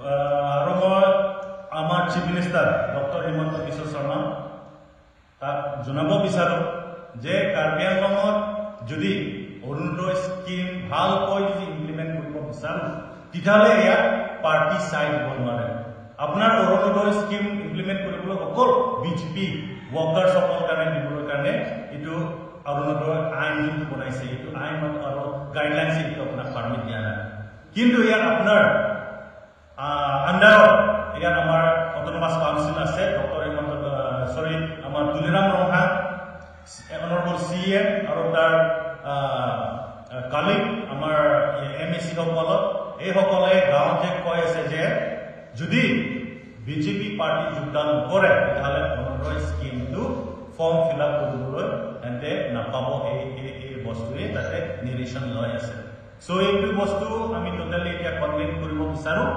আৰু মই আমাৰ chief minister doctor Himanta Biswa Sarma তাক জনাব বিচাৰোঁ যে কাৰ্বি আংলঙত যদি অৰুণোদয় স্কীম ভালকৈ যদি ইমপ্লিমেণ্ট কৰিব বিচাৰোঁ, তেতিয়াহ'লে ইয়াত পাৰ্টি চাই দিব নোৱাৰে। আপোনাৰ অৰুণোদয় স্কীম ইমপ্লিমেণ্ট কৰিবলৈ অকল বিজেপি ৱৰ্কাৰ্ছসকলৰ কাৰণে দিবলৈ কাৰণে এইটো অৰুণোদয় আইন যোনটো বনাইছে, এইটো আইন আৰু গাইডলাইনছ এইটো আপোনাক পাৰ্মিট দিয়া নাই। কিন্তু ইয়াত আপোনাৰ আণ্ডাৰত ইয়াত আমাৰ অট'নমাছ কাউন্সিল আছে, ডক্টৰ হিমন্ত, চৰি, আমাৰ তুলিৰাম ৰংহাং অনাৰেবল চিএম আৰু তাৰ কালিগ আমাৰ এমইচিসকলক, এইসকলে গাঁৱত যে কৈ আছে যে যদি বিজেপি পাৰ্টি যোগদান নকৰে, তেতিয়াহ'লে অৰুণোদয় স্কীমটো ফৰ্ম ফিল আপ কৰিবলৈ তেন্তে নাপাব। এই বস্তুৱে তাতে নিৰেশ্যন লৈ আছে। চ' এইটো বস্তু আমি টোটেলি এতিয়া কণ্ডেম কৰিব বিচাৰোঁ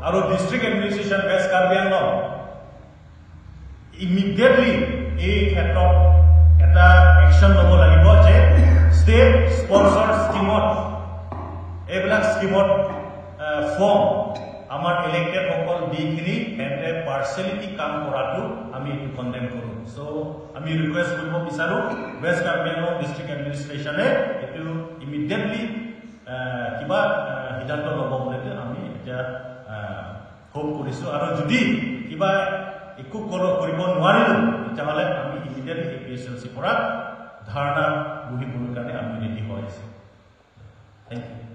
আৰু district administration west Karbi Anglong immediately এই ক্ষেত্ৰত এটা একশ্যন ল'ব লাগিব যে ষ্টেট স্পনচৰ স্কীমত, এইবিলাক স্কীমত ফৰ্ম আমাৰ ইলেক্টেডসকল দিখিনি সিহঁতে পাৰ্চেলিটি কাম কৰাটো আমি এইটো কণ্ডেম কৰোঁ। চ' আমি ৰিকুৱেষ্ট কৰিব বিচাৰোঁ, ৱেষ্ট কাৰ্বি আংলং ডিষ্ট্ৰিক্ট এডমিনিষ্ট্ৰেশ্যনে এইটো ইমিডিয়েটলি কিবা সিদ্ধান্ত ল'ব বুলি আমি এতিয়া হোপ কৰিছোঁ। আৰু যদি কিবা একো কৰিব নোৱাৰিলোঁ, তেতিয়াহ'লে আমি ইমিডিয়েটলি এপিএছএলচিৰ পৰা ধাৰণা বহিবলৈ কাৰণে আমি ৰেডি হৈ আছোঁ। Thank U.